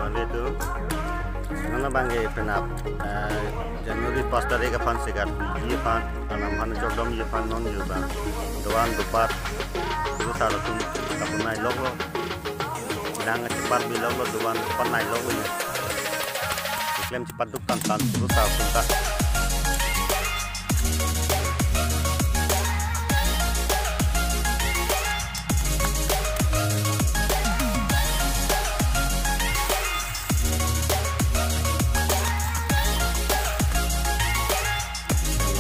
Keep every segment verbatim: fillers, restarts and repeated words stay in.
Kali tu, nana bangke penap, eh, January pas tarik aphan sekat, ji aphan, anam aphan jordom ji aphan non ji aphan, doan dopat, guru sar atum kapunai loklo, dang cepat biloklo, doan dopat nai loklo. Keklem cepat duk tan tan, guru sar atum ta.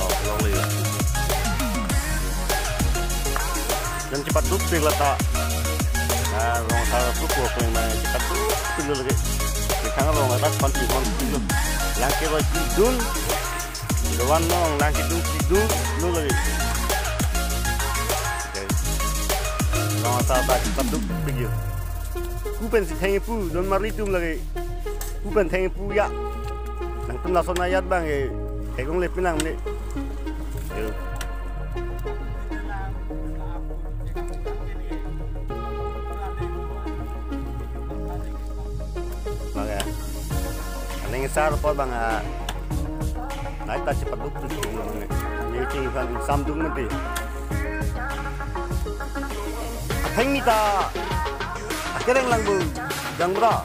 Long, long liu. Nang cepat duk pik lata. Nah, rong sar duk ko pun nang cepat duk pik lagi. Kita nang rong lata konti konti duk. Yang ke baik dun. Doan nong lang ke duk duk duk lagi. Okay. Rong sar ta cepat duk pik yo. Pu pensi thengpi pu, don marli atum lagi. Pu pen thengpi pu ya. Nangtum lason ayat bang eh. Hegong le pinang ne. Yo. Maka. Aning sar po bang ah. Nai ta cepat duk tu. Ni ching kan sam dung nanti. Atheng mita. Akereng lang bu. Jang bra.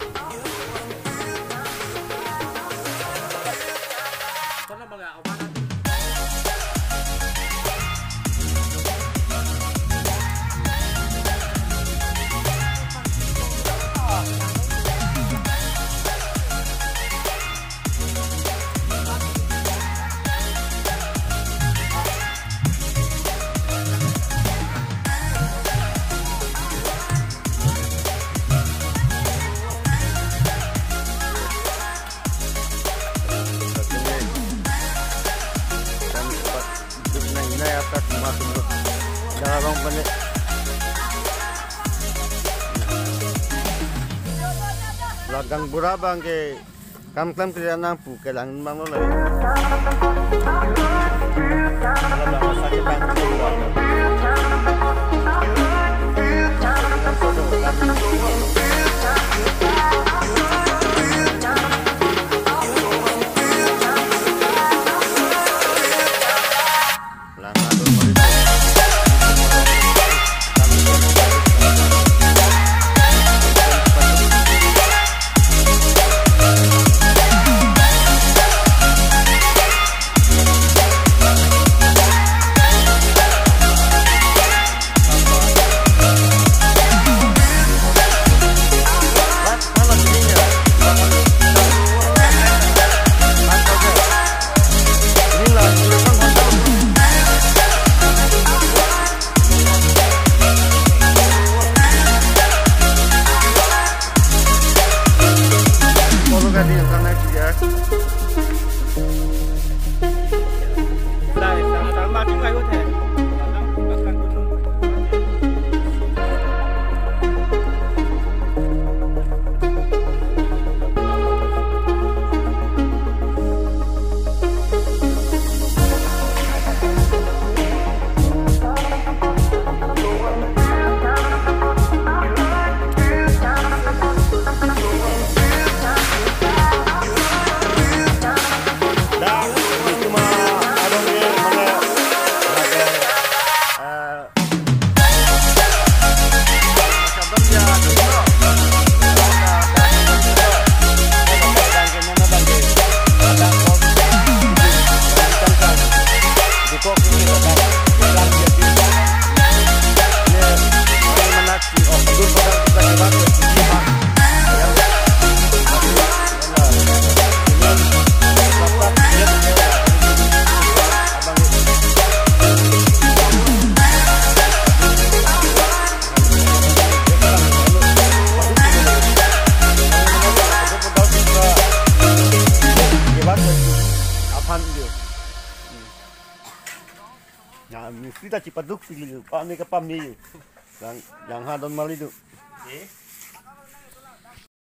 Lagang bura bangke kam klam kri nangpu kelang bang lo lagi. Aphan yo. Ya, mistri ta cepat duk sih, Pak, ini ke pam ni. Yang, yang ha don marli tu. Eh?